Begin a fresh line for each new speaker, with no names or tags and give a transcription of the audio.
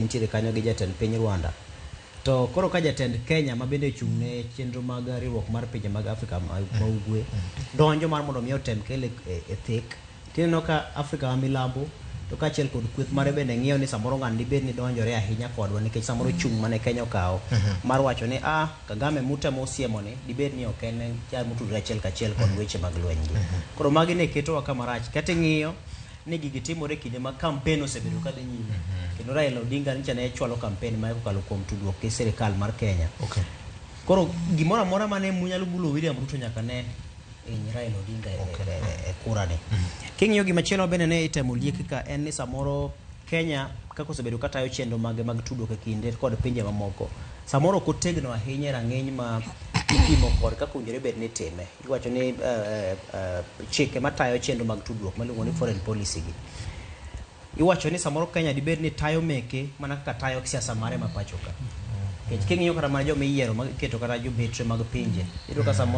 Nitiere kanyo gi jatend piny Rwanda. To koro ka jatend Kenya ma bende ochung' ne chenro mag riwruok mar pinje mag Afrika ma Ugwe donjo mar mondo mi otem kele e thek, tineno ka Afrika ma milambo to kaachiel kod kweth mare bende ng'iyo ni samoro ng'ani dibed ni donjore ahinya kodwa nikech samoro chung' mane Kenya okawo mar wacho ni ah Kagame mutemo siemo ni dibed ni ok en jal motudore achiel kachiel kod weche mag lweny gi. Koro magi ne ketowa kama rach. Kata ing'iyo ni gigi timore e kinde ma kampen osebedo ka dhi nyime. Kendo Raila Odinga nyicha ne chwalo kampen mare kokalo kuom tudruok gi sirikal mar Kenya. Koro gimoro amora mane munyalo mulo William Ruto nyaka ne hiny Raila Odinga e kura ni. King'iyo gimachielo bende ne itemo liek ka en ni samoro Kenya kaka osebedo ka tayo chenro mage mag tudruok e kinde kod pinje mamoko, samoro ok otegno ahinya e rang'iny ma ipimo kod kaka owinjore bed ni itime. Iwacho ni chike matayo chenro mag tudruok miluongo ni foreign policy gi. Iwacho ni samoro Kenya dibed ni tayo meke mana kaka tayo siasa mare ma pacho ka. Nikech king'iyo kata mana joma iyiero ma iketo kata jobetre mag pinje, iyudo ka samoro